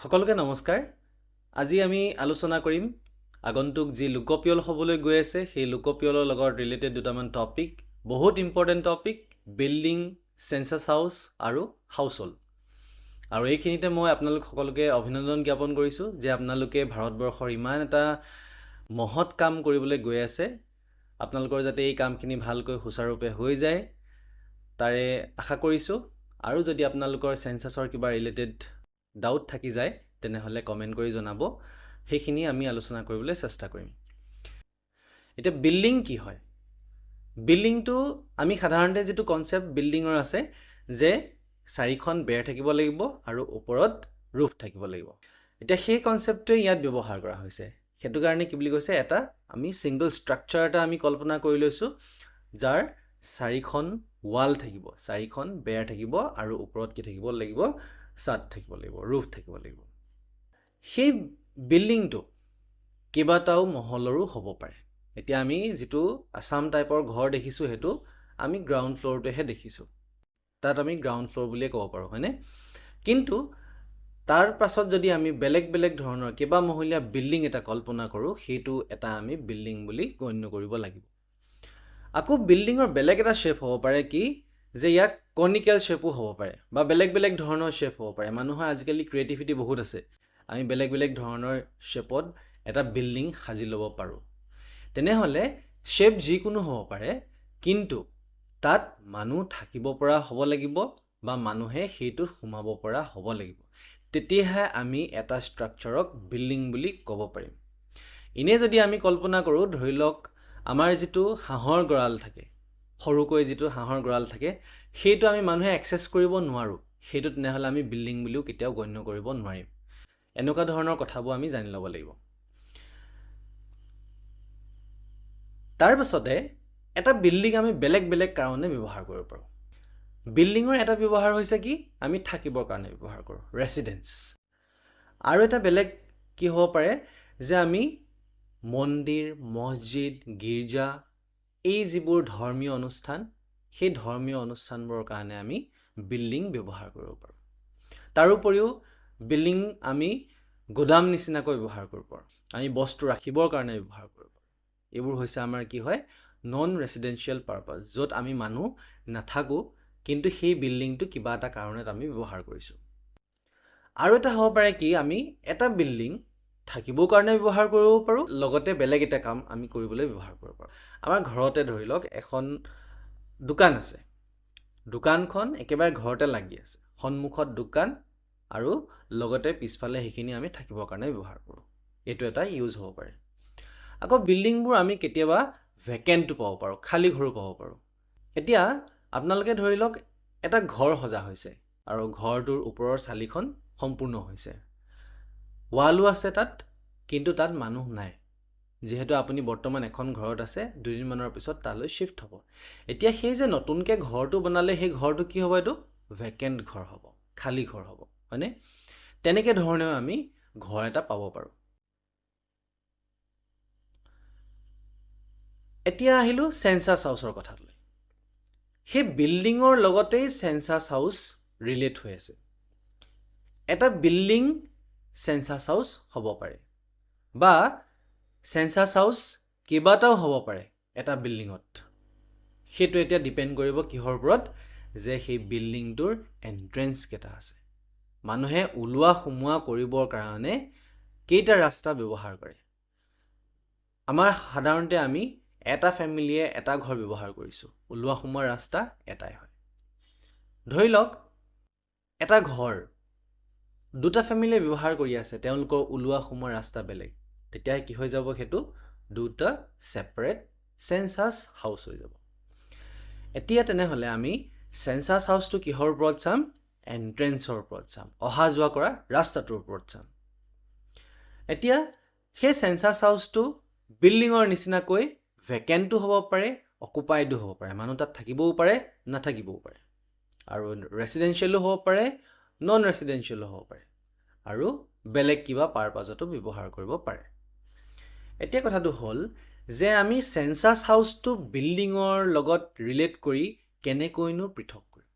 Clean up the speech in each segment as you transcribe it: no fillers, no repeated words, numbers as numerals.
সকলোকে নমস্কাৰ। আজি আমি আলোচনা কৰিম আগন্তুক যি লোকপিয়ল হ'বলৈ গৈ আছে সেই লোকপিয়লৰ লগত ৰিলেটেড দুটামান টপিক, বহুত important topic, building, census house আৰু হাউচ হোল্ড। আৰু এইখিনিতে মই আপোনালোক সকলোকে অভিনন্দন জ্ঞাপন কৰিছোঁ যে আপোনালোকে ভাৰতবৰ্ষৰ ইমান এটা মহৎ কাম কৰিবলৈ গৈ আছে। আপোনালোকৰ যাতে এই কামখিনি ভালকৈ সুচাৰুৰূপে হৈ যায় তাৰে আশা কৰিছোঁ। আৰু যদি আপোনালোকৰ চেঞ্চাছৰ কিবা ৰিলেটেড ডাউট থাকি যায় তেনেহ'লে কমেণ্ট কৰি জনাব, সেইখিনি আমি আলোচনা কৰিবলৈ চেষ্টা কৰিম। এতিয়া বিল্ডিং কি হয়? বিল্ডিংটো আমি সাধাৰণতে যিটো কনচেপ্ট বিল্ডিঙৰ আছে যে চাৰিখন বেৰ থাকিব লাগিব আৰু ওপৰত ৰুফ থাকিব লাগিব। এতিয়া সেই কনচেপ্টটোৱে ইয়াত ব্যৱহাৰ কৰা হৈছে। সেইটো কাৰণে কি বুলি কৈছে, এটা আমি ছিংগল ষ্ট্ৰাকচাৰ এটা আমি কল্পনা কৰি লৈছোঁ যাৰ চাৰিখন ৱাল থাকিব, চাৰিখন বেৰ থাকিব আৰু ওপৰত কি থাকিব লাগিব, ছাদ থাকিব লাগিব, ৰুফ থাকিব লাগিব। সেই বিল্ডিংটো কেইবাটাও মহলৰো হ'ব পাৰে। এতিয়া আমি যিটো আছাম টাইপৰ ঘৰ দেখিছোঁ সেইটো আমি গ্ৰাউণ্ড ফ্ল'ৰটোহে দেখিছোঁ, তাত আমি গ্ৰাউণ্ড ফ্ল'ৰ বুলিয়ে ক'ব পাৰোঁ, হয়নে? কিন্তু তাৰ পাছত যদি আমি বেলেগ বেলেগ ধৰণৰ কেইবামহলীয়া বিল্ডিং এটা কল্পনা কৰোঁ সেইটো এটা আমি বিল্ডিং বুলি গণ্য কৰিব লাগিব। আকৌ বিল্ডিঙৰ বেলেগ এটা শ্বেপ হ'ব পাৰে কি যে ইয়াক কনিকেল শ্বেপো হ'ব পাৰে বা বেলেগ বেলেগ ধৰণৰ শ্বেপ হ'ব পাৰে। মানুহৰ আজিকালি ক্ৰিয়েটিভিটি বহুত আছে, আমি বেলেগ বেলেগ ধৰণৰ শ্বেপত এটা বিল্ডিং সাজি ল'ব পাৰোঁ। তেনেহ'লে শ্বেপ যিকোনো হ'ব পাৰে, কিন্তু তাত মানুহ থাকিব পৰা হ'ব লাগিব বা মানুহে সেইটোত সোমাব পৰা হ'ব লাগিব, তেতিয়াহে আমি এটা ষ্ট্ৰাকচাৰক বিল্ডিং বুলি ক'ব পাৰিম। এনেই যদি আমি কল্পনা কৰোঁ, ধৰি লওক আমাৰ যিটো হাঁহৰ গঁৰাল থাকে, সৰুকৈ যিটো হাঁহৰ গঁৰাল থাকে সেইটো আমি মানুহে এক্সেছ কৰিব নোৱাৰোঁ, সেইটো তেনেহ'লে আমি বিল্ডিং বুলিও কেতিয়াও গণ্য কৰিব নোৱাৰিম। এনেকুৱা ধৰণৰ কথাবোৰ আমি জানি ল'ব লাগিব। তাৰপাছতে এটা বিল্ডিং আমি বেলেগ বেলেগ কাৰণে ব্যৱহাৰ কৰিব পাৰোঁ। বিল্ডিঙৰ এটা ব্যৱহাৰ হৈছে কি, আমি থাকিবৰ কাৰণে ব্যৱহাৰ কৰোঁ, ৰেচিডেঞ্চ। আৰু এটা বেলেগ কি হ'ব পাৰে যে আমি মন্দিৰ, মছজিদ, গীৰ্জা, এই যিবোৰ ধৰ্মীয় অনুষ্ঠান, সেই ধৰ্মীয় অনুষ্ঠানবোৰৰ কাৰণে আমি বিল্ডিং ব্যৱহাৰ কৰিব পাৰোঁ। তাৰোপৰিও বিল্ডিং আমি গোদাম নিচিনাকৈ ব্যৱহাৰ কৰিব পাৰোঁ, আমি বস্তু ৰাখিবৰ কাৰণে ব্যৱহাৰ কৰিব পাৰোঁ। এইবোৰ হৈছে আমাৰ কি হয়, নন ৰেচিডেঞ্চিয়েল পাৰপাজ, য'ত আমি মানুহ নাথাকোঁ কিন্তু সেই বিল্ডিংটো কিবা এটা কাৰণত আমি ব্যৱহাৰ কৰিছোঁ। আৰু এটা হ'ব পাৰে কি, আমি এটা বিল্ডিং থাকিবৰ কাৰণে ব্যৱহাৰ কৰিব পাৰোঁ, লগতে বেলেগ এটা কাম আমি কৰিবলৈ ব্যৱহাৰ কৰিব পাৰোঁ। আমাৰ ঘৰতে ধৰি লওক এখন দোকান আছে, দোকানখন একেবাৰে ঘৰতে লাগি আছে, সন্মুখত দোকান আৰু লগতে পিছফালে সেইখিনি আমি থাকিবৰ কাৰণে ব্যৱহাৰ কৰোঁ, এইটো এটা ইউজ হ'ব পাৰে। আকৌ বিল্ডিংবোৰ আমি কেতিয়াবা ভেকেণ্টো পাব পাৰোঁ, খালী ঘৰো পাব পাৰোঁ। এতিয়া আপোনালোকে ধৰি লওক এটা ঘৰ সজা হৈছে আৰু ঘৰটোৰ ওপৰৰ চালিখন সম্পূৰ্ণ হৈছে, ৱালো আছে তাত, কিন্তু তাত মানুহ নাই। যিহেতু আপুনি বৰ্তমান এখন ঘৰত আছে, দুদিনমানৰ পিছত তালৈ শ্বিফ্ট হ'ব। এতিয়া সেই যে নতুনকৈ ঘৰটো বনালে সেই ঘৰটো কি হ'ব, এইটো ভেকেণ্ট ঘৰ হ'ব, খালী ঘৰ হ'ব, হয়নে? তেনেকৈ ধৰণেও আমি ঘৰ এটা পাব পাৰোঁ। এতিয়া আহিলোঁ চেঞ্চাছ হাউচৰ কথালৈ। সেই বিল্ডিঙৰ লগতেই চেঞ্চাছ হাউচ ৰিলেট হৈ আছে। এটা বিল্ডিং চেঞ্চাছ হাউচ হ'ব পাৰে বা চেঞ্চাছ হাউচ কেইবাটাও হ'ব পাৰে এটা বিল্ডিঙত। সেইটো এতিয়া ডিপেণ্ড কৰিব কিহৰ ওপৰত, যে সেই বিল্ডিংটোৰ এণ্ট্ৰেঞ্চ কেইটা আছে, মানুহে ওলোৱা সোমোৱা কৰিবৰ কাৰণে কেইটা ৰাস্তা ব্যৱহাৰ কৰে। আমাৰ সাধাৰণতে আমি এটা ফেমিলিয়ে এটা ঘৰ ব্যৱহাৰ কৰিছোঁ, ওলোৱা সোমোৱা ৰাস্তা এটাই হয়। ধৰি লওক এটা ঘৰ দুটা ফেমিলিয়ে ব্যৱহাৰ কৰি আছে, তেওঁলোকৰ ওলোৱা সোমোৱা ৰাস্তা বেলেগ, তেতিয়া কি হৈ যাব, সেইটো দুটা ছেপাৰেট চেঞ্চাছ হাউচ হৈ যাব। এতিয়া তেনেহ'লে আমি চেঞ্চাছ হাউচটো কিহৰ ওপৰত চাম, এণ্ট্ৰেঞ্চৰ ওপৰত চাম, অহা যোৱা কৰা ৰাস্তাটোৰ ওপৰত চাম। এতিয়া সেই চেঞ্চাছ হাউচটো বিল্ডিঙৰ নিচিনাকৈ ভেকেণ্টো হ'ব পাৰে, অকুপাইডো হ'ব পাৰে, মানুহ তাত থাকিবও পাৰে নাথাকিবও পাৰে, আৰু ৰেচিডেঞ্চিয়েলো হ'ব পাৰে, নন ৰেচিডেঞ্চিয়েলো হ'ব পাৰে, আৰু বেলেগ কিবা পাৰপাজতো ব্যৱহাৰ কৰিব পাৰে। এতিয়া কথাটো হ'ল যে আমি চেঞ্চাছ হাউচটো বিল্ডিঙৰ লগত ৰিলেট কৰি কেনেকৈনো পৃথক কৰিম।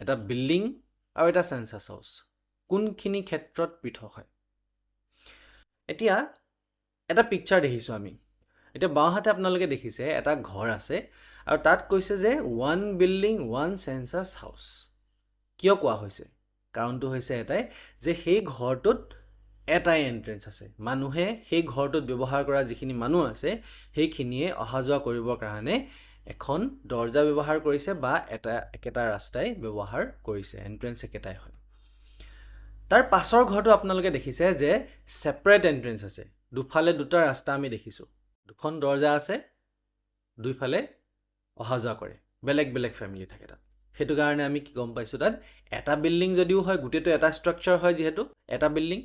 এটা বিল্ডিং আৰু এটা চেঞ্চাছ হাউচ কোনখিনি ক্ষেত্ৰত পৃথক হয়? এতিয়া এটা পিকচাৰ দেখিছোঁ আমি। এতিয়া বাওঁহাতে আপোনালোকে দেখিছে এটা ঘৰ আছে আৰু তাত কৈছে যে one building one census house. কিয় কোৱা হৈছে? কাৰণটো হৈছে এটাই যে সেই ঘৰটোত এটাই এণ্ট্ৰেঞ্চ আছে। মানুহে সেই ঘৰটোত ব্যৱহাৰ কৰা যিখিনি মানুহ আছে সেইখিনিয়ে অহা যোৱা কৰিবৰ কাৰণে এখন দৰ্জা ব্যৱহাৰ কৰিছে বা একেটা ৰাস্তাই ব্যৱহাৰ কৰিছে, এণ্ট্ৰেঞ্চ একেটাই হয়। তাৰ পাছৰ ঘৰটো আপোনালোকে দেখিছে যে ছেপাৰেট এণ্ট্ৰেঞ্চ আছে, দুফালে দুটা ৰাস্তা আমি দেখিছোঁ, দুখন দৰ্জা আছে, দুইফালে অহা যোৱা কৰে, বেলেগ বেলেগ ফেমিলি থাকে তাত। সেইটো কাৰণে আমি কি গম পাইছোঁ, তাত এটা বিল্ডিং যদিও হয়, গোটেইটো এটা ষ্ট্ৰাকচাৰ হয় যিহেতু এটা বিল্ডিং,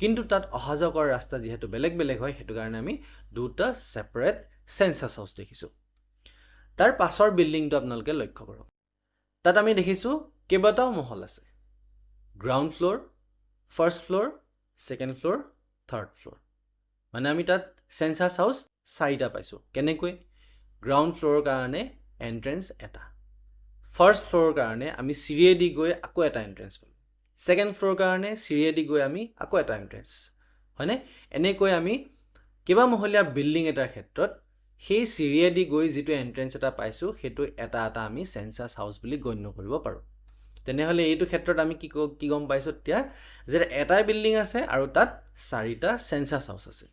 কিন্তু তাত অহা যোৱা কৰাৰ ৰাস্তা যিহেতু বেলেগ বেলেগ হয়, সেইটো কাৰণে আমি দুটা ছেপাৰেট চেঞ্চাছ হাউচ দেখিছোঁ। তাৰ পাছৰ বিল্ডিংটো আপোনালোকে লক্ষ্য কৰক, তাত আমি দেখিছোঁ কেইবাটাও মহল আছে, ground floor, first floor, second floor, third floor. মানে আমি তাত চেঞ্চাছ হাউচ চাৰিটা পাইছোঁ। কেনেকৈ? গ্ৰাউণ্ড ফ্ল'ৰৰ কাৰণে এণ্ট্ৰেঞ্চ এটা, ফাৰ্ষ্ট ফ্ল'ৰৰ কাৰণে আমি চিৰিয়েদি গৈ আকৌ এটা এণ্ট্ৰেঞ্চ পালোঁ, ছেকেণ্ড ফ্ল'ৰৰ কাৰণে চিৰিয়েদি গৈ আমি আকৌ এটা এণ্ট্ৰেঞ্চ, হয়নে? এনেকৈ আমি কেইবামহলীয়া বিল্ডিং এটাৰ ক্ষেত্ৰত সেই চিৰিয়েদি গৈ যিটো এণ্ট্ৰেঞ্চ এটা পাইছোঁ সেইটো এটা এটা আমি চেঞ্চাছ হাউচ বুলি গণ্য কৰিব পাৰোঁ। তেনেহ'লে এইটো ক্ষেত্ৰত আমি কি গম পাইছোঁ তেতিয়া, যে এটাই বিল্ডিং আছে আৰু তাত চাৰিটা চেঞ্চাছ হাউচ আছে।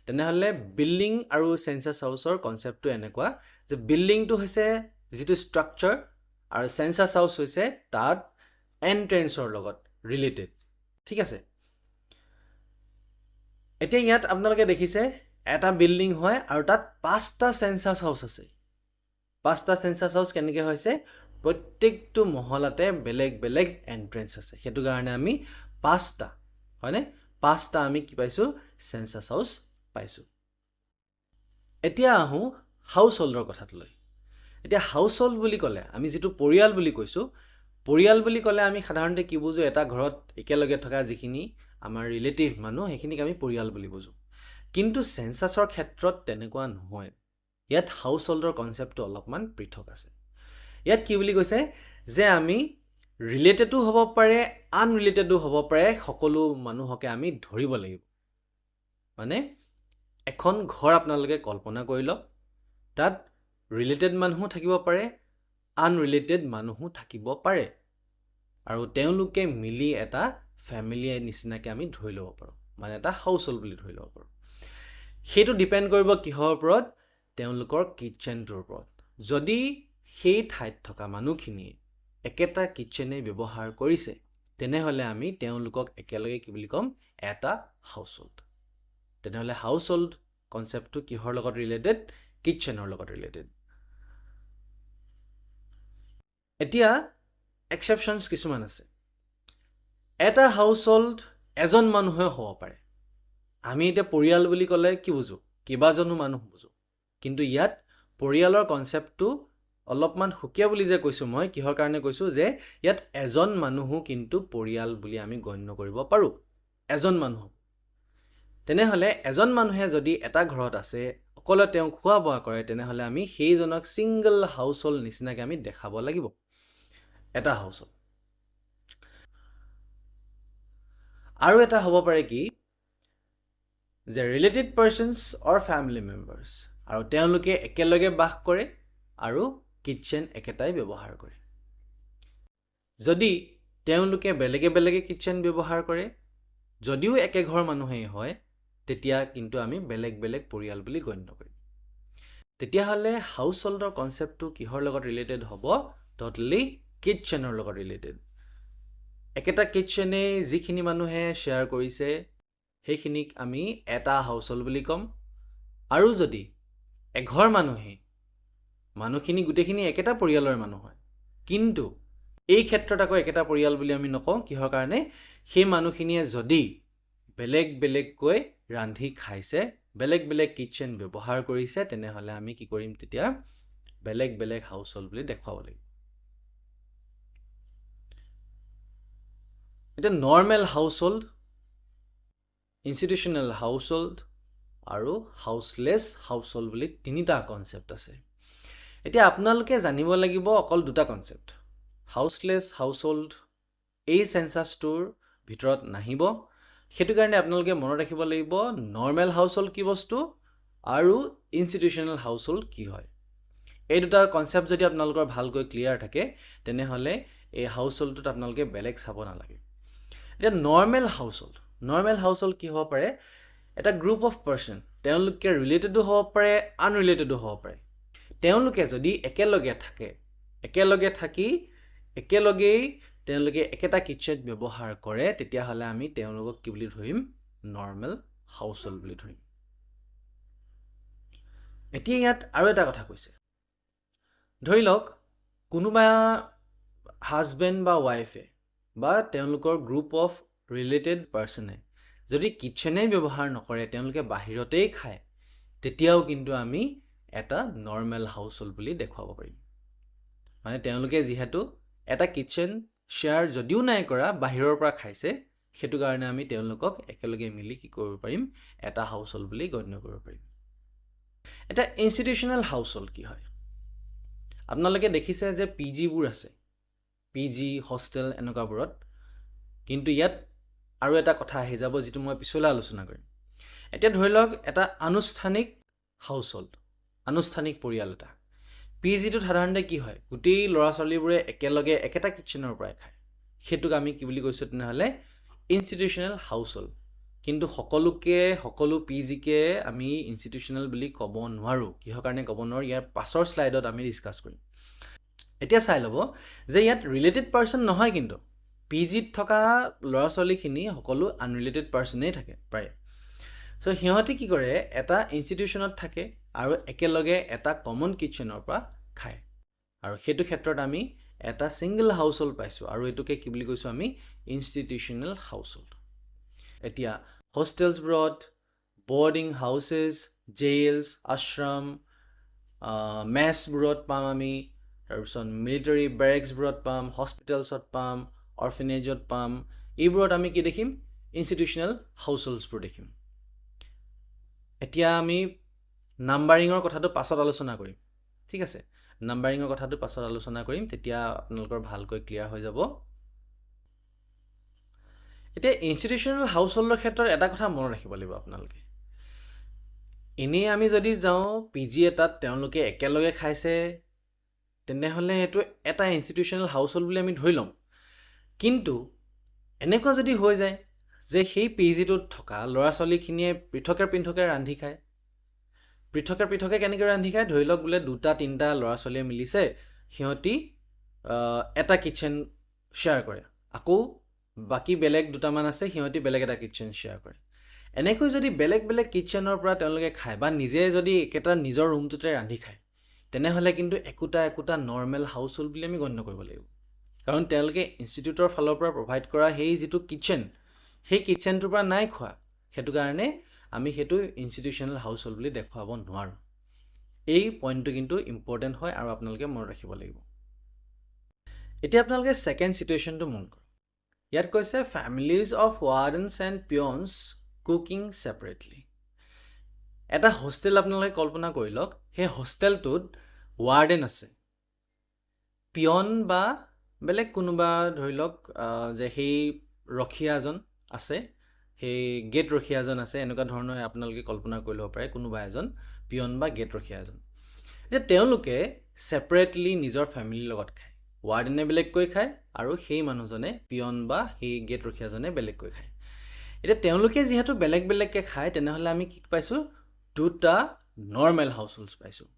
তেনেহ'লে বিল্ডিং আৰু চেঞ্চাছ হাউচৰ কনচেপ্টটো এনেকুৱা যে বিল্ডিংটো হৈছে যিটো ষ্ট্ৰাকচাৰ আৰু চেঞ্চাছ হাউচ হৈছে তাত এণ্ট্ৰেঞ্চৰ লগত ৰিলেটেড। ঠিক আছে, এতিয়া ইয়াত আপোনালোকে দেখিছে এটা বিল্ডিং হয় আৰু তাত পাঁচটা চেঞ্চাছ হাউচ আছে। পাঁচটা চেঞ্চাছ হাউচ কেনেকৈ হৈছে? প্ৰত্যেকটো মহলাতে বেলেগ বেলেগ এণ্ট্ৰেঞ্চ আছে, সেইটো কাৰণে আমি পাঁচটা, হয়নে? পাঁচটা আমি কি পাইছোঁ? চেঞ্চাছ হাউচ পাইছোঁ। এতিয়া আহোঁ হাউচ হোল্ডৰ কথাটোলৈ। এতিয়া হাউচ হোল্ড বুলি ক'লে আমি যিটো পৰিয়াল বুলি কৈছোঁ, পৰিয়াল বুলি ক'লে আমি সাধাৰণতে কি বুজোঁ? এটা ঘৰত একেলগে থকা যিখিনি আমাৰ ৰিলেটিভ মানুহ সেইখিনিক আমি পৰিয়াল বুলি বুজোঁ। কিন্তু চেঞ্চাছৰ ক্ষেত্ৰত তেনেকুৱা নহয়। ইয়াত হাউচ হোল্ডৰ কনচেপ্টটো অলপমান পৃথক আছে। ইয়াত কি বুলি কৈছে যে আমি ৰিলেটেডো হ'ব পাৰে, আনৰিলেটেডো হ'ব পাৰে, সকলো মানুহকে আমি ধৰিব লাগিব। মানে এখন ঘৰ আপোনালোকে কল্পনা কৰি লওক, তাত ৰিলেটেড মানুহো থাকিব পাৰে, আনৰিলেটেড মানুহো থাকিব পাৰে, আৰু তেওঁলোকে মিলি এটা ফেমিলিৰ নিচিনাকৈ আমি ধৰি ল'ব পাৰোঁ, মানে এটা হাউচ হোল্ড বুলি ধৰি ল'ব পাৰোঁ। সেইটো ডিপেণ্ড কৰিব কিহৰ ওপৰত? তেওঁলোকৰ কিটচেনটোৰ ওপৰত। যদি সেই ঠাইত থকা মানুহখিনিয়ে একেটা কিটচেনেই ব্যৱহাৰ কৰিছে, তেনেহ'লে আমি তেওঁলোকক একেলগে কি বুলি ক'ম? এটা হাউচ হোল্ড। তেনেহ'লে হাউচ হোল্ড কনচেপ্টটো কিহৰ লগত ৰিলেটেড? কিটচেনৰ লগত ৰিলেটেড। এতিয়া এক্সেপশ্যনছ কিছুমান আছে। এটা হাউচ হোল্ড এজন মানুহে হ'ব পাৰে। আমি এতিয়া পৰিয়াল বুলি ক'লে কি বুজোঁ? কেইবাজনো মানুহ বুজোঁ। কিন্তু ইয়াত পৰিয়ালৰ কনচেপ্টটো অলপমান সুকীয়া বুলি যে কৈছোঁ মই, কিহৰ কাৰণে কৈছোঁ যে ইয়াত এজন মানুহো কিন্তু পৰিয়াল বুলি আমি গণ্য কৰিব পাৰোঁ, এজন মানুহ। তেনেহ'লে এজন মানুহে যদি এটা ঘৰত আছে, অকলে তেওঁ খোৱা বোৱা কৰে, তেনেহ'লে আমি সেইজনক ছিংগল হাউচ হোল্ড নিচিনাকৈ আমি দেখাব লাগিব, এটা হাউচ হোল্ড। আৰু এটা হ'ব পাৰে কি যে related persons or family members, আৰু তেওঁলোকে একেলগে বাস কৰে আৰু কিটচেন একেটাই ব্যৱহাৰ কৰে। যদি তেওঁলোকে বেলেগে বেলেগে কিটচেন ব্যৱহাৰ কৰে, যদিও একে ঘৰ মানুহেই হয়, তেতিয়া কিন্তু আমি বেলেগ বেলেগ পৰিয়াল বুলি গণ্য কৰিম। তেতিয়াহ'লে হাউচ হোল্ডৰ কনচেপ্টটো কিহৰ লগত ৰিলেটেড হ'ব? ট'টেলি কিটচেনৰ লগত ৰিলেটেড। একেটা কিটচেনেই যিখিনি মানুহে শ্বেয়াৰ কৰিছে সেইখিনিক আমি এটা হাউচ হোল্ড বুলি ক'ম। আৰু যদি এঘৰ মানুহে, মানুহখিনি গোটেইখিনি একেটা পৰিয়ালৰ মানুহ হয়, কিন্তু এই ক্ষেত্ৰত আকৌ একেটা পৰিয়াল বুলি আমি নকওঁ। কিহৰ কাৰণে? সেই মানুহখিনিয়ে যদি বেলেগ বেলেগকৈ ৰান্ধি খাইছে, বেলেগ বেলেগ কিটচেন ব্যৱহাৰ কৰিছে, তেনেহ'লে আমি কি কৰিম? তেতিয়া বেলেগ বেলেগ হাউচ হোল্ড বুলি দেখুৱাব লাগিব। এতিয়া normal household, institutional household আৰু হাউচলেছ হাউচ হোল্ড বুলি তিনিটা কনচেপ্ট আছে। এতিয়া আপোনালোকে জানিব লাগিব অকল দুটা কনচেপ্ট। হাউচলেছ হাউচ হোল্ড এই চেঞ্চাছটোৰ ভিতৰত নাহিব। সেইটো কাৰণে আপোনালোকে মনত ৰাখিব লাগিব নৰ্মেল হাউচ হোল্ড কি বস্তু আৰু ইনষ্টিটিউশ্যনেল হাউচ হোল্ড কি হয়। এই দুটা কনচেপ্ট যদি আপোনালোকৰ ভালকৈ ক্লিয়াৰ থাকে তেনেহ'লে এই হাউচ হোল্ডটোত আপোনালোকে বেলেগ চাব নালাগে। এতিয়া normal household, normal household কি হ'ব পাৰে? এটা গ্ৰুপ অফ পাৰ্চন, তেওঁলোকে ৰিলেটেডো হ'ব পাৰে, আনৰিলেটেডো হ'ব পাৰে। তেওঁলোকে যদি একেলগে থাকে, একেলগে থাকি একেলগেই তেওঁলোকে একেটা কিটচেন ব্যৱহাৰ কৰে, তেতিয়াহ'লে আমি তেওঁলোকক কি বুলি ধৰিম? নৰ্মেল হাউচ হোল্ড বুলি ধৰিম। এতিয়া ইয়াত আৰু এটা কথা কৈছে, ধৰি লওক কোনোবা হাজবেণ্ড বা ৱাইফে বা তেওঁলোকৰ গ্ৰুপ অফ ৰিলেটেড পাৰ্চনে যদি কিটচেনেই ব্যৱহাৰ নকৰে, তেওঁলোকে বাহিৰতেই খায়, তেতিয়াও কিন্তু আমি এটা নৰ্মেল হাউচ হোল্ড বুলি দেখুৱাব পাৰিম। মানে তেওঁলোকে যিহেতু এটা কিটচেন শ্বেয়াৰ যদিও নাই কৰা, বাহিৰৰ পৰা খাইছে, সেইটো কাৰণে আমি তেওঁলোকক একেলগে মিলি কি কৰিব পাৰিম? এটা হাউচ হোল্ড বুলি গণ্য কৰিব পাৰিম। এটা ইনষ্টিটিউশ্যনেল হাউচ হোল্ড কি হয়? আপোনালোকে দেখিছে যে পি জিবোৰ আছে, পি জি হোষ্টেল এনেকুৱাবোৰত। কিন্তু ইয়াত আৰু এটা কথা আহি যাব যিটো মই পিছলৈ আলোচনা কৰিম। এতিয়া ধৰি লওক এটা আনুষ্ঠানিক হাউচ হোল্ড, আনুষ্ঠানিক পৰিয়াল এটা, পি জিটোত সাধাৰণতে কি হয়, গোটেই ল'ৰা ছোৱালীবোৰে একেলগে একেটা কিটচেনৰ পৰাই খায়। সেইটোক আমি কি বুলি কৈছোঁ তেনেহ'লে? Institutional household. কিন্তু সকলোকে, সকলো পি জিকে আমি ইনষ্টিটিউশ্যনেল বুলি ক'ব নোৱাৰোঁ। কিহৰ কাৰণে ক'ব নোৱাৰোঁ ইয়াৰ পাছৰ শ্লাইডত আমি ডিছকাছ কৰিম। এতিয়া চাই ল'ব যে ইয়াত ৰিলেটেড পাৰ্চন নহয়, কিন্তু পি জিত থকা ল'ৰা ছোৱালীখিনি সকলো আনৰিলেটেড পাৰ্চনেই থাকে প্ৰায়। চ' সিহঁতে কি কৰে, এটা ইনষ্টিটিউশ্যনত থাকে আৰু একেলগে এটা কমন কিটচেনৰ পৰা খায়, আৰু সেইটো ক্ষেত্ৰত আমি এটা ছিংগল হাউচ হোল্ড পাইছোঁ, আৰু এইটোকে কি বুলি কৈছোঁ আমি? Institutional house hold. এতিয়া হোষ্টেলছবোৰত, বৰ্ডিং হাউচেছ, জেইলছ, আশ্ৰম, মেছবোৰত পাম আমি, তাৰপিছত মিলিটাৰী বেৰেক্সবোৰত পাম, হস্পিটেলছত পাম, অৰফেনেজত পাম। এইবোৰত আমি কি দেখিম? ইনষ্টিটিউশ্যনেল হাউচ হোল্ডছবোৰ দেখিম। এতিয়া আমি নাম্বাৰিঙৰ কথাটো পাছত আলোচনা কৰিম, ঠিক আছে? নাম্বাৰিঙৰ কথাটো পাছত আলোচনা কৰিম, তেতিয়া আপোনালোকৰ ভালকৈ ক্লিয়াৰ হৈ যাব। এতিয়া ইনষ্টিটিউশ্যনেল হাউচ হোল্ডৰ ক্ষেত্ৰত এটা কথা মনত ৰাখিব লাগিব আপোনালোকে। এনেই আমি যদি যাওঁ পি জি এটাত তেওঁলোকে একেলগে খাইছে, তেনেহ'লে সেইটো এটা ইনষ্টিটিউশ্যনেল হাউচ হোল্ড বুলি আমি ধৰি ল'ম। কিন্তু এনেকুৱা যদি হৈ যায় যে সেই পি জিটোত থকা ল'ৰা ছোৱালীখিনিয়ে পৃথকে পৃথকে ৰান্ধি খায়, পৃথকে পৃথকে কেনেকৈ ৰান্ধি খায়? ধৰি লওক বোলে দুটা তিনিটা ল'ৰা ছোৱালীয়ে মিলিছে, সিহঁতি এটা কিটচেন শ্বেয়াৰ কৰে, আকৌ বাকী বেলেগ দুটামান আছে সিহঁতি বেলেগ এটা কিটচেন শ্বেয়াৰ কৰে। এনেকৈ যদি বেলেগ বেলেগ কিটচেনৰ পৰা তেওঁলোকে খায় বা নিজে যদি একেটা নিজৰ ৰুমটোতে ৰান্ধি খায়, তেনেহ'লে কিন্তু একোটা একোটা নৰ্মেল হাউচ হোল্ড বুলি আমি গণ্য কৰিব লাগিব। কাৰণ তেওঁলোকে ইনষ্টিটিউটৰ ফালৰ পৰা প্ৰভাইড কৰা সেই যিটো কিটচেন, সেই কিটচেনটোৰ পৰা নাই খোৱা, সেইটো কাৰণে আমি সেইটো ইনষ্টিটিউশ্যনেল হাউচ হোল্ড বুলি দেখুৱাব নোৱাৰোঁ। এই পইণ্টটো কিন্তু ইম্পৰ্টেণ্ট হয় আৰু আপোনালোকে মনত ৰাখিব লাগিব। এতিয়া আপোনালোকে ছেকেণ্ড চিটুৱেশ্যনটো মন কৰক। ইয়াত কৈছে families of wardens and peons cooking separately. এটা হোষ্টেল আপোনালোকে কল্পনা কৰি লওক, সেই হোষ্টেলটোত ৱাৰ্ডেন আছে, পিয়ন বা বেলেগ কোনোবা, ধৰি লওক যে সেই ৰখীয়াজন আছে, সেই গেট ৰখীয়াজন আছে, এনেকুৱা ধৰণৰ আপোনালোকে কল্পনা কৰি ল'ব পাৰে কোনোবা এজন পিয়ন বা গেট ৰখীয়া এজন। এতিয়া তেওঁলোকে ছেপাৰেটলি নিজৰ ফেমিলিৰ লগত খায়, ৱাৰ্ডেনে বেলেগকৈ খায় আৰু সেই মানুহজনে পিয়ন বা সেই গেট ৰখীয়াজনে বেলেগকৈ খায়। এতিয়া তেওঁলোকে যিহেতু বেলেগ বেলেগকৈ খায়, তেনেহ'লে আমি কি পাইছোঁ? দুটা নৰ্মেল হাউচ হোল্ডছ পাইছোঁ।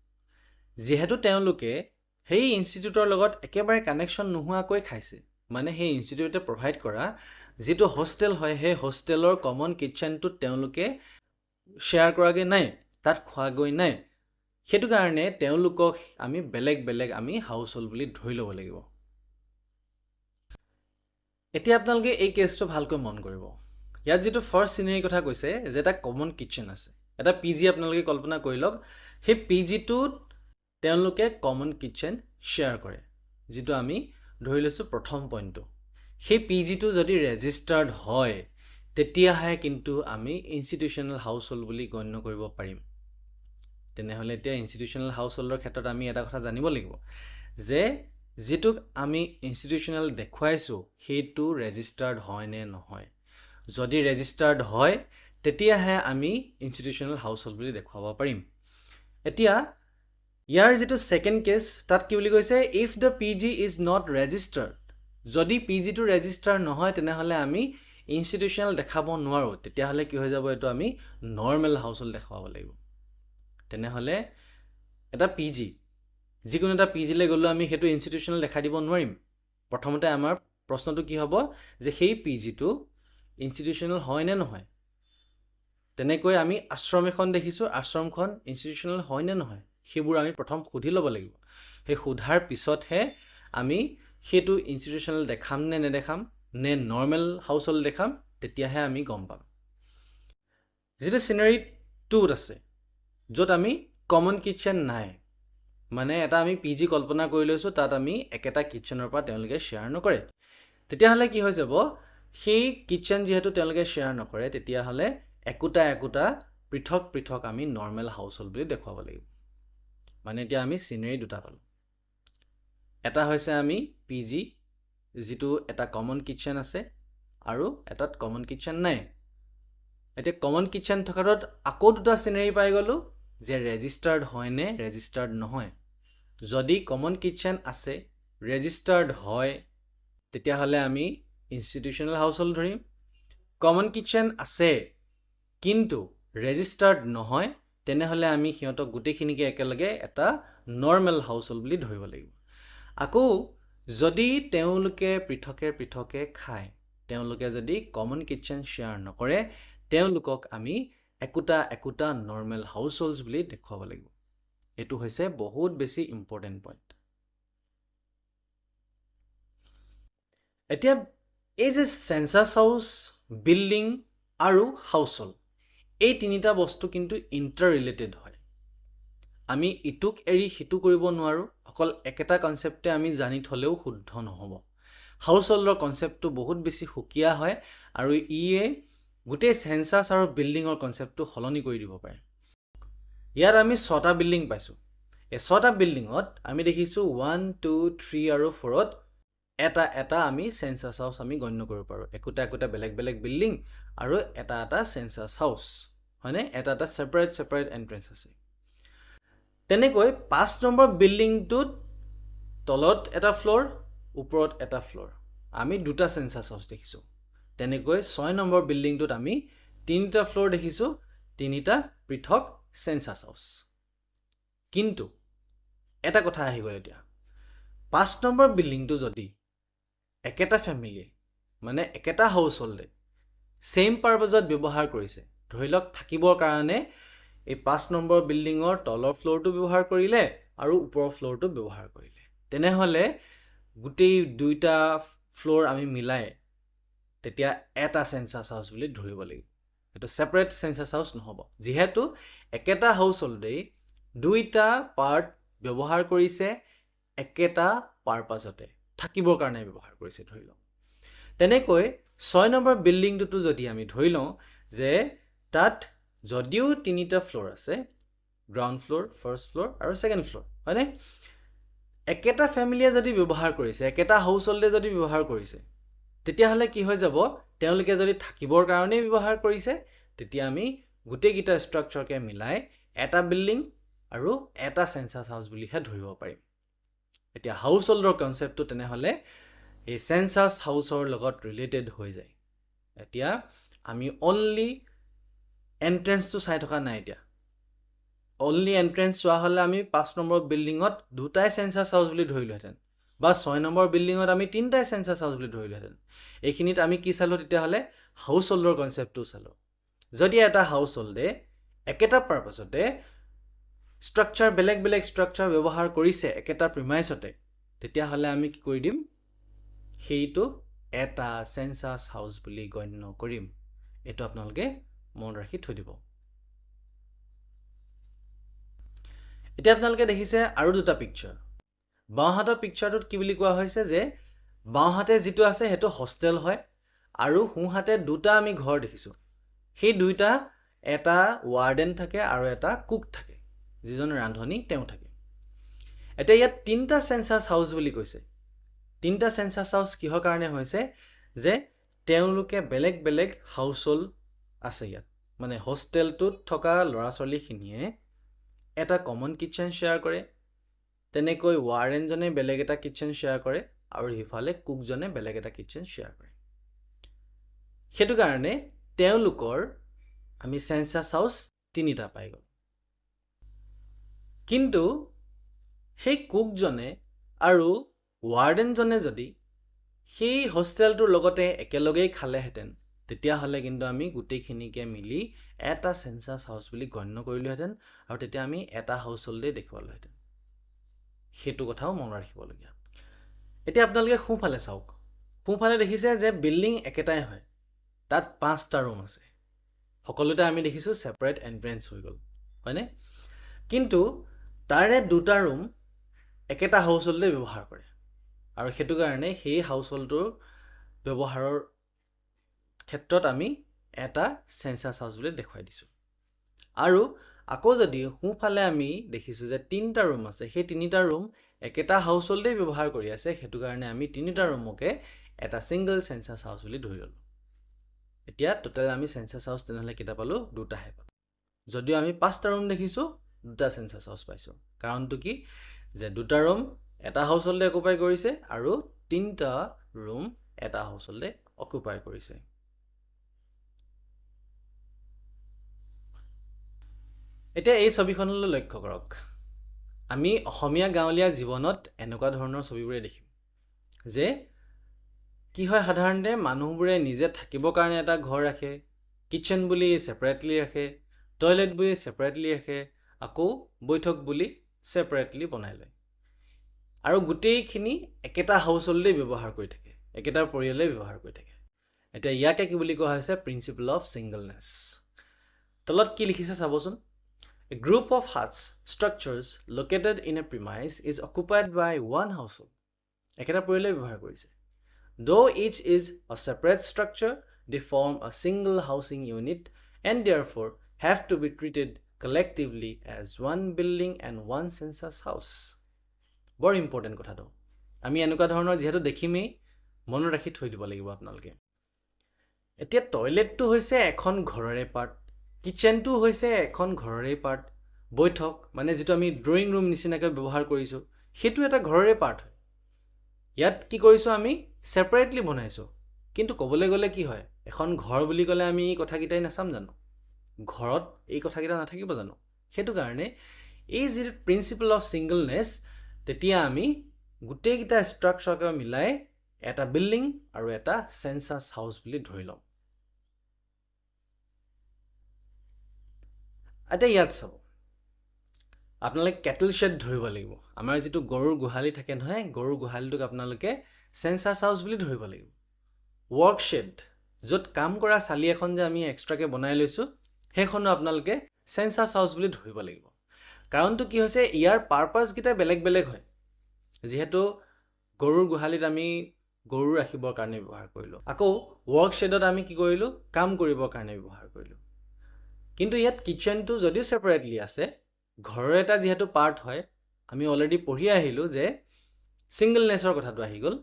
যিহেতু তেওঁলোকে সেই ইনষ্টিটিউটৰ লগত একেবাৰে কানেকশ্যন নোহোৱাকৈ খাইছে, মানে সেই ইনষ্টিটিউটে প্ৰভাইড কৰা যিটো হোষ্টেল হয়, সেই হোষ্টেলৰ কমন কিটচেনটোত তেওঁলোকে শ্বেয়াৰ কৰাগৈ নাই, তাত খোৱাগৈ নাই, সেইটো কাৰণে তেওঁলোকক আমি বেলেগ বেলেগ আমি হাউচ হোল্ড বুলি ধৰি ল'ব লাগিব। এতিয়া আপোনালোকে এই কেছটো ভালকৈ মন কৰিব। ইয়াত যিটো ফাৰ্ষ্ট চিনেৰীৰ কথা কৈছে যে এটা কমন কিটচেন আছে, এটা পি জি আপোনালোকে কল্পনা কৰি লওক, সেই পি জিটোত তেওঁলোকে কমন কিটচেন শ্বেয়াৰ কৰে, যিটো আমি ধৰি লৈছোঁ প্ৰথম পইণ্টটো। সেই পি জিটো যদি ৰেজিষ্টাৰ্ড হয়, তেতিয়াহে কিন্তু আমি ইনষ্টিটিউশ্যনেল হাউচ হোল্ড বুলি গণ্য কৰিব পাৰিম। তেনেহ'লে এতিয়া ইনষ্টিটিউশ্যনেল হাউচ হোল্ডৰ ক্ষেত্ৰত আমি এটা কথা জানিব লাগিব যে যিটোক আমি ইনষ্টিটিউশ্যনেল দেখুৱাইছোঁ সেইটো ৰেজিষ্টাৰ্ড হয় নে নহয়। যদি ৰেজিষ্টাৰ্ড হয় তেতিয়াহে আমি ইনষ্টিটিউশ্যনেল হাউচ হোল্ড বুলি দেখুৱাব পাৰিম। এতিয়া ইয়াৰ যিটো ছেকেণ্ড কেছ, তাত কি বুলি কৈছে, if the P G is not registered, যদি পি জিটো ৰেজিষ্টাৰ নহয় তেনেহ'লে আমি ইনষ্টিটিউশ্যনেল দেখাব নোৱাৰোঁ, তেতিয়াহ'লে কি হৈ যাব, এইটো আমি নৰ্মেল হাউচ হোল্ড দেখুৱাব লাগিব। তেনেহ'লে এটা পি জি, যিকোনো এটা পি জিলৈ গ'লেও আমি সেইটো ইনষ্টিটিউশ্যনেল দেখাই দিব নোৱাৰিম। প্ৰথমতে আমাৰ প্ৰশ্নটো কি হ'ব যে সেই পি জিটো ইনষ্টিটিউশ্যনেল হয় নে নহয়। তেনেকৈ আমি আশ্ৰম এখন দেখিছোঁ, আশ্ৰমখন ইনষ্টিটিউশ্যনেল হয় নে নহয় সেইবোৰ আমি প্ৰথম সুধি ল'ব লাগিব। সেই সোধাৰ পিছতহে আমি সেইটো ইনষ্টিটিউশ্যনেল দেখাম নে নেদেখাম নে নৰ্মেল হাউচ হোল্ড দেখাম, তেতিয়াহে আমি গম পাম। যিটো চিনাৰী টুত আছে, য'ত আমি কমন কিটচেন নাই, মানে এটা আমি পি জি কল্পনা কৰি লৈছোঁ, তাত আমি একেটা কিটচেনৰ পৰা তেওঁলোকে শ্বেয়াৰ নকৰে, তেতিয়াহ'লে কি হৈ যাব, সেই কিটচেন যিহেতু তেওঁলোকে শ্বেয়াৰ নকৰে তেতিয়াহ'লে একোটা একোটা পৃথক পৃথক আমি নৰ্মেল হাউচ হোল্ড বুলি দেখুৱাব লাগিব। মানে এতিয়া আমি চিনেৰী দুটা পালোঁ, এটা হৈছে আমি পি জি যিটো এটা কমন কিটচেন আছে আৰু এটাত কমন কিটচেন নাই। এতিয়া কমন কিটচেন থকাটোত আকৌ দুটা চিনেৰী পাই গ'লোঁ যে ৰেজিষ্টাৰ্ড হয় নে ৰেজিষ্টাৰ্ড নহয়। যদি কমন কিটচেন আছে, ৰেজিষ্টাৰ্ড হয়, তেতিয়াহ'লে আমি ইনষ্টিটিউশ্যনেল হাউচ হোল্ড ধৰিম। কমন কিটচেন আছে কিন্তু ৰেজিষ্টাৰ্ড নহয়, তেনেহ'লে আমি সিহঁতক গোটেইখিনিকে একেলগে এটা নৰ্মেল হাউচ হোল্ড বুলি ধৰিব লাগিব। আকৌ যদি তেওঁলোকে পৃথকে পৃথকে খায়, তেওঁলোকে যদি কমন কিটচেন শ্বেয়াৰ নকৰে, তেওঁলোকক আমি একোটা একোটা নৰ্মেল হাউচ হোল্ডছ বুলি দেখুৱাব লাগিব। এইটো হৈছে বহুত বেছি ইম্পৰ্টেণ্ট পইণ্ট। এতিয়া এই যে চেঞ্চাছ হাউচ, বিল্ডিং আৰু হাউচ হোল্ড, এই তিনিটা বস্তু কিন্তু ইণ্টাৰ ৰিলেটেড হয়। আমি ইটোক এৰি সিটো কৰিব নোৱাৰোঁ, অকল একেটা কনচেপ্টে আমি জানি থ'লেও শুদ্ধ নহ'ব। হাউচ হোল্ডৰ কনচেপ্টটো বহুত বেছি সুকীয়া হয় আৰু ইয়ে গোটেই চেঞ্চাছ আৰু বিল্ডিঙৰ কনচেপ্টটো সলনি কৰি দিব পাৰে। ইয়াত আমি ছটা বিল্ডিং পাইছোঁ। এই ছটা বিল্ডিঙত আমি দেখিছোঁ 1, 2, 3 আৰু 4ত এটা এটা আমি চেঞ্চাছ হাউচ আমি গণ্য কৰিব পাৰোঁ। একোটা একোটা বেলেগ বেলেগ বিল্ডিং আৰু এটা এটা চেঞ্চাছ হাউচ, হয়নে? এটা এটা ছেপাৰেট ছেপাৰেট এণ্ট্ৰেঞ্চ আছে। তেনেকৈ 5 নম্বৰ বিল্ডিংটোত তলত এটা ফ্ল'ৰ, ওপৰত এটা ফ্ল'ৰ, আমি দুটা চেঞ্চাছ হাউচ দেখিছোঁ। তেনেকৈ 6 নম্বৰ বিল্ডিংটোত আমি তিনিটা ফ্ল'ৰ দেখিছোঁ, তিনিটা পৃথক চেঞ্চাছ হাউচ। কিন্তু এটা কথা আহি গ'ল, এতিয়া 5 নম্বৰ বিল্ডিংটো যদি একেটা ফেমিলিয়ে, মানে একেটা হাউচ হোল্ডে ছেইম পাৰপাজত ব্যৱহাৰ কৰিছে, ধৰি লওক থাকিবৰ কাৰণে এই 5 নম্বৰ বিল্ডিঙৰ তলৰ ফ্ল'ৰটো ব্যৱহাৰ কৰিলে আৰু ওপৰৰ ফ্ল'ৰটো ব্যৱহাৰ কৰিলে, তেনেহ'লে গোটেই দুইটা ফ্ল'ৰ আমি মিলাই তেতিয়া এটা চেঞ্চাছ হাউচ বুলি ধৰিব লাগিব। এইটো ছেপাৰেট চেঞ্চাছ হাউচ নহ'ব, যিহেতু একেটা হাউচ হোল্ডেই দুইটা পাৰ্ট ব্যৱহাৰ কৰিছে একেটা পাৰপাজতে, থাকিবৰ কাৰণে ব্যৱহাৰ কৰিছে ধৰি লওক। তেনেকৈ 6 নম্বৰ বিল্ডিংটোতো যদি আমি ধৰি লওঁ যে তাত যদিও তিনিটা ফ্ল'ৰ আছে, গ্ৰাউণ্ড ফ্ল'ৰ, ফাৰ্ষ্ট ফ্ল'ৰ আৰু ছেকেণ্ড ফ্ল'ৰ, হয়নে? একেটা ফেমিলিয়ে যদি ব্যৱহাৰ কৰিছে, একেটা হাউচ হোল্ডে যদি ব্যৱহাৰ কৰিছে, তেতিয়াহ'লে কি হৈ যাব, তেওঁলোকে যদি থাকিবৰ কাৰণেই ব্যৱহাৰ কৰিছে, তেতিয়া আমি গোটেইকেইটা ষ্ট্ৰাকচাৰকে মিলাই এটা বিল্ডিং আৰু এটা চেঞ্চাছ হাউচ বুলিহে ধৰিব পাৰিম। এতিয়া হাউচ হোল্ডৰ কনচেপ্টটো তেনেহ'লে এই চেঞ্চাছ হাউচৰ লগত ৰিলেটেড হৈ যায়। এতিয়া আমি অনলি এণ্ট্ৰেঞ্চটো চাই থকা নাই। এতিয়া অনলি এণ্ট্ৰেঞ্চ চোৱা হ'লে আমি 5 নম্বৰ বিল্ডিঙত দুটাই চেঞ্চাছ হাউচ বুলি ধৰিলোহেঁতেন, বা 6 নম্বৰ বিল্ডিঙত আমি তিনিটাই চেঞ্চাছ হাউচ বুলি ধৰিলোহেঁতেন। এইখিনিত আমি কি চালোঁ তেতিয়াহ'লে, হাউচ হোল্ডৰ কনচেপ্টটো চালোঁ। যদি এটা হাউচ হোল্ডে একেটা পাৰপাছতে ষ্ট্ৰাকচাৰ, বেলেগ বেলেগ ষ্ট্ৰাকচাৰ ব্যৱহাৰ কৰিছে একেটা প্ৰিমাইচতে, তেতিয়াহ'লে আমি কি কৰি দিম, সেইটো এটা চেঞ্চাছ হাউচ বুলি গণ্য কৰিম। এইটো আপোনালোকে মনত ৰাখি থৈ দিব। এতিয়া আপোনালোকে দেখিছে আৰু দুটা পিকচাৰ। বাওঁহাতৰ পিকচাৰটোত কি বুলি কোৱা হৈছে যে বাওঁহাতে যিটো আছে সেইটো হোষ্টেল হয় আৰু সোঁহাতে দুটা আমি ঘৰ দেখিছোঁ। সেই দুইটা এটা ৱাৰ্ডেন থাকে আৰু এটা কুক থাকে, যিজন ৰান্ধনী তেওঁ থাকে। এতিয়া ইয়াত তিনিটা চেঞ্চাছ হাউচ বুলি কৈছে। তিনিটা চেঞ্চাছ হাউচ কিহৰ কাৰণে হৈছে যে তেওঁলোকে বেলেগ বেলেগ হাউচ হোল্ড আছে ইয়াত, মানে হোষ্টেলটোত থকা ল'ৰা ছোৱালীখিনিয়ে এটা কমন কিটচেন শ্বেয়াৰ কৰে, তেনেকৈ ৱাৰ্ডেনজনে বেলেগ এটা কিটচেন শ্বেয়াৰ কৰে আৰু সিফালে কুকজনে বেলেগ এটা কিটচেন শ্বেয়াৰ কৰে। সেইটো কাৰণে তেওঁলোকৰ আমি চেঞ্চাছ হাউচ তিনিটা পাই গ'ল। কিন্তু সেই কুকজনে আৰু ৱাৰ্ডেনজনে যদি সেই হোষ্টেলটোৰ লগতে একেলগেই খালেহেঁতেন, তেতিয়াহ'লে কিন্তু আমি গোটেইখিনিকে মিলি এটা চেঞ্চাছ হাউচ বুলি গণ্য কৰিলোহেঁতেন আৰু তেতিয়া আমি এটা হাউচ হোল্ডেই দেখুৱালোহেঁতেন। সেইটো কথাও মনত ৰাখিবলগীয়া। এতিয়া আপোনালোকে সোঁফালে চাওক, সোঁফালে দেখিছে যে বিল্ডিং একেটাই হয়, তাত 5টা ৰুম আছে, সকলোতে আমি দেখিছোঁ ছেপাৰেট এণ্ট্ৰেঞ্চ হৈ গ'ল, হয়নে? কিন্তু তাৰে 2টা ৰুম একেটা হাউচ হোল্ডে ব্যৱহাৰ কৰে আৰু সেইটো কাৰণে সেই হাউচ হোল্ডটোৰ ব্যৱহাৰৰ ক্ষেত্ৰত আমি এটা চেঞ্চাছ হাউচ বুলি দেখুৱাই দিছোঁ। আৰু আকৌ যদি সোঁফালে আমি দেখিছোঁ যে 3টা ৰুম আছে, সেই 3টা ৰুম একেটা হাউচ হোল্ডেই ব্যৱহাৰ কৰি আছে, সেইটো কাৰণে আমি 3টা ৰুমকে এটা ছিংগল চেঞ্চাছ হাউচ বুলি ধৰি ল'লোঁ। এতিয়া টোটেল আমি চেঞ্চাছ হাউচ তেনেহ'লে কেইটা পালোঁ? 2টাহে পালোঁ। যদিও আমি 5টা ৰুম দেখিছোঁ, 2টা চেঞ্চাছ হাউচ পাইছোঁ। কাৰণটো কি যে 2টা ৰুম এটা হাউচ হোল্ডে অকুপাই কৰিছে আৰু 3টা ৰুম এটা হাউচ হোল্ডে অকুপাই কৰিছে। এতিয়া এই ছবিখনলৈ লক্ষ্য কৰক। আমি অসমীয়া গাঁৱলীয়া জীৱনত এনেকুৱা ধৰণৰ ছবিবোৰে দেখিম যে কি হয়, সাধাৰণতে মানুহবোৰে নিজে থাকিবৰ কাৰণে এটা ঘৰ ৰাখে, কিটচেন বুলি ছেপাৰেটলি ৰাখে, টয়লেট বুলি ছেপাৰেটলি ৰাখে, আকৌ বৈঠক বুলি ছেপাৰেটলি বনাই লয় আৰু গোটেইখিনি একেটা হাউচ হোল্ডেই ব্যৱহাৰ কৰি থাকে, একেটা পৰিয়ালেই ব্যৱহাৰ কৰি থাকে। এতিয়া ইয়াকে কি বুলি কোৱা হৈছে? Principle of singleness. তলত কি লিখিছে চাবচোন। A group of huts structures located in a premise is occupied by one household. একেটা পৰিয়ালে ব্যৱহাৰ কৰিছে। Though each is a separate structure, they form a single housing unit and therefore have to be treated collectively as one building and one census house. বৰ important কথাটো, আমি এনেকুৱা ধৰণৰ যিহেতু দেখিমেই, মনত ৰাখি থৈ দিব লাগিব আপোনালোকে। এতিয়া টয়লেটটো হৈছে এখন ঘৰৰে পাৰ্ট, কিটচেনটো হৈছে এখন ঘৰৰে পাৰ্ট, বৈঠক মানে যিটো আমি ড্ৰয়িং ৰুম নিচিনাকৈ ব্যৱহাৰ কৰিছোঁ সেইটো এটা ঘৰৰে পাৰ্ট হয়। ইয়াত কি কৰিছোঁ আমি ছেপাৰেটলি বনাইছোঁ, কিন্তু ক'বলৈ গ'লে কি হয়, এখন ঘৰ বুলি ক'লে আমি এই কথাকেইটাই নাচাম জানো? ঘৰত এই কথাকেইটা নাথাকিব জানো? সেইটো কাৰণে এই যিটো প্ৰিন্সিপল অফ ছিংগলনেছ, তেতিয়া আমি গোটেইকেইটা ষ্ট্ৰাকচাৰকে মিলাই এটা বিল্ডিং আৰু এটা চেঞ্চাছ হাউচ বুলি ধৰি ল'ম। এতিয়া ইয়াত চাব, আপোনালোকে কেটেল শ্বেড ধৰিব লাগিব। আমাৰ যিটো গৰুৰ গোহালি থাকে নহয়, গৰুৰ গোহালিটোক আপোনালোকে চেঞ্চাছ হাউচ বুলি ধৰিব লাগিব। ৱৰ্ক শ্বেড, য'ত কাম কৰা চালি এখন যে আমি এক্সট্ৰাকৈ বনাই লৈছোঁ, সেইখনো আপোনালোকে চেঞ্চাছ হাউচ বুলি ধৰিব লাগিব। কাৰণটো কি হৈছে, ইয়াৰ পাৰপাছকেইটা বেলেগ বেলেগ হয়। যিহেতু গৰুৰ গোহালিত আমি গৰু ৰাখিবৰ কাৰণে ব্যৱহাৰ কৰিলোঁ, আকৌ ৱৰ্ক শ্বেডত আমি কি কৰিলোঁ, কাম কৰিবৰ কাৰণে ব্যৱহাৰ কৰিলোঁ। কিন্তু ইয়াত কিটচেনটো যদিও ছেপাৰেটলি আছে, ঘৰৰ এটা যিহেতু পাৰ্ট হয়, আমি অলৰেডি পঢ়ি আহিলোঁ যে ছিংগলনেছৰ কথাটো আহি গ'ল,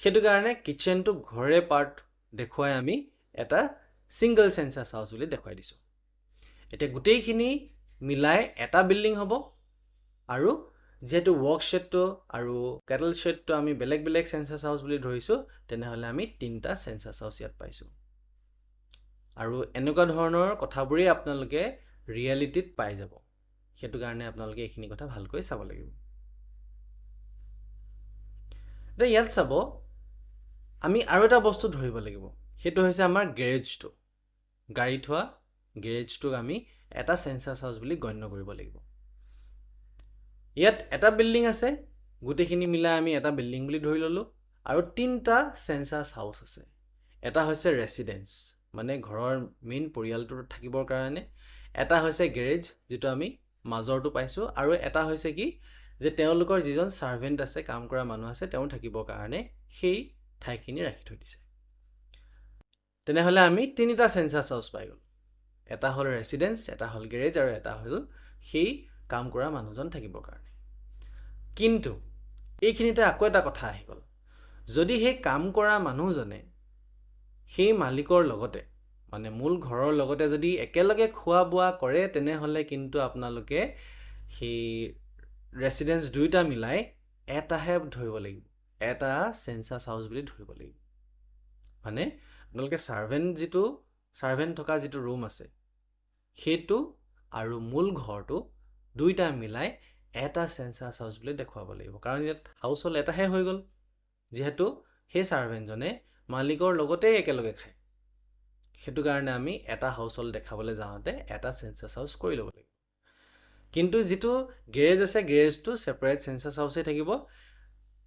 সেইটো কাৰণে কিটচেনটো ঘৰৰে পাৰ্ট দেখুৱাই আমি এটা ছিংগল চেঞ্চাছ হাউচ বুলি দেখুৱাই দিছোঁ। এতিয়া গোটেইখিনি মিলাই এটা বিল্ডিং হ'ব আৰু যিহেতু ৱৰ্ক শ্বেডটো আৰু কেটল শ্বেডটো আমি বেলেগ বেলেগ চেঞ্চাছ হাউচ বুলি ধৰিছোঁ, তেনেহ'লে আমি 3টা চেঞ্চাছ হাউচ ইয়াত পাইছোঁ। আৰু এনেকুৱা ধৰণৰ কথাবোৰেই আপোনালোকে ৰিয়েলিটিত পাই যাব, সেইটো কাৰণে আপোনালোকে এইখিনি কথা ভালকৈ চাব লাগিব। এতিয়া ইয়াত চাব, আমি আৰু এটা বস্তু ধৰিব লাগিব, সেইটো হৈছে আমাৰ গেৰেজটো, গাড়ী থোৱা গেৰেজটোক আমি এটা চেঞ্চাছ হাউচ বুলি গণ্য কৰিব লাগিব। ইয়াত এটা বিল্ডিং আছে, গোটেইখিনি মিলাই আমি এটা বিল্ডিং বুলি ধৰি ল'লোঁ আৰু 3টা চেঞ্চাছ হাউচ আছে। এটা হৈছে ৰেচিডেঞ্চ, মানে ঘৰৰ মেইন পৰিয়ালটোত থাকিবৰ কাৰণে, এটা হৈছে গেৰেজ যিটো আমি মাজৰটো পাইছোঁ, আৰু এটা হৈছে কি যে তেওঁলোকৰ যিজন ছাৰ্ভেণ্ট আছে, কাম কৰা মানুহ আছে, তেওঁ থাকিবৰ কাৰণে সেই ঠাইখিনি ৰাখি থৈ দিছে। তেনেহ'লে আমি 3টা চেঞ্চাছ হাউচ পাই গ'লোঁ, এটা হ'ল ৰেচিডেঞ্চ, এটা হ'ল গেৰেজ আৰু এটা হ'ল সেই কাম কৰা মানুহজন থাকিবৰ কাৰণে। কিন্তু এইখিনিতে আকৌ এটা কথা আহি গ'ল, যদি সেই কাম কৰা মানুহজনে সেই মালিকৰ লগতে মানে মূল ঘৰৰ লগতে যদি একেলগে খোৱা বোৱা কৰে, তেনেহ'লে কিন্তু আপোনালোকে সেই ৰেচিডেঞ্চ দুয়োটা মিলাই এটাহে ধৰিব লাগিব, এটা চেঞ্চাছ হাউচ বুলি ধৰিব লাগিব। মানে আপোনালোকে ছাৰ্ভেণ্ট থকা যিটো ৰুম আছে সেইটো আৰু মূল ঘৰটো দুয়োটা মিলাই এটা চেঞ্চাছ হাউচ বুলি দেখুৱাব লাগিব, কাৰণ ইয়াত হাউচ হ'ল এটাহে হৈ গ'ল, যিহেতু সেই ছাৰ্ভেণ্টজনে মালিকৰ লগতেই একেলগে খায়। সেইটো কাৰণে আমি এটা হাউচ হ'ল দেখাবলৈ যাওঁতে এটা চেঞ্চাছ হাউচ কৰি ল'ব লাগিব। কিন্তু যিটো গেৰেজ আছে, গেৰেজটো ছেপাৰেট চেঞ্চাছ হাউচেই থাকিব।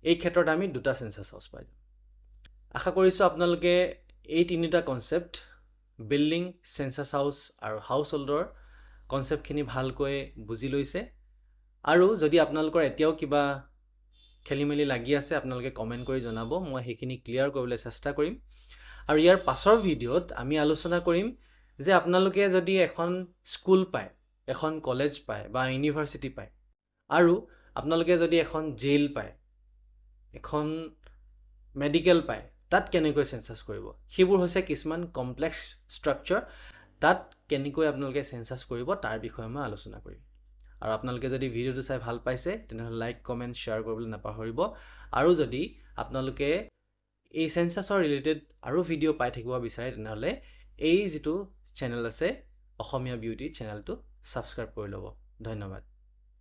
এই ক্ষেত্ৰত আমি দুটা চেঞ্চাছ হাউচ পাই যাম। আশা কৰিছোঁ আপোনালোকে এই তিনিটা কনচেপ্ট, বিল্ডিং, চেঞ্চাছ হাউচ আৰু হাউচ হোল্ডৰ কনচেপ্টখিনি ভালকৈ বুজি লৈছে। আৰু যদি আপোনালোকৰ এতিয়াও কিবা খেলি মেলি লাগি আছে, আপোনালোকে কমেণ্ট কৰি জনাব, মই সেইখিনি ক্লিয়াৰ কৰিবলৈ চেষ্টা কৰিম। আৰু ইয়াৰ পাছৰ ভিডিঅ'ত আমি আলোচনা কৰিম যে আপোনালোকে যদি এখন স্কুল পায়, এখন কলেজ পায় বা ইউনিভাৰ্চিটি পায়, আৰু আপোনালোকে যদি এখন জেইল পায়, এখন মেডিকেল পায়, তাত কেনেকৈ চেঞ্চাছ কৰিব। সেইবোৰ হৈছে কিছুমান কমপ্লেক্স ষ্ট্ৰাকচাৰ, তাত কেনেকৈ আপোনালোকে চেঞ্চাছ কৰিব তাৰ বিষয়ে মই আলোচনা কৰিম। আৰু আপোনালোকে যদি ভিডিঅ'টো চাই ভাল পাইছে তেনেহ'লে লাইক, কমেণ্ট, শ্বেয়াৰ কৰিবলৈ নাপাহৰিব। আৰু যদি আপোনালোকে এই চেঞ্চাছৰ ৰিলেটেড আৰু ভিডিঅ' পাই থাকিব বিচাৰে, তেনেহ'লে এই যিটো চেনেল আছে অসমীয়া বিউটি চেনেলটো ছাবস্ক্ৰাইব কৰি ল'ব। ধন্যবাদ।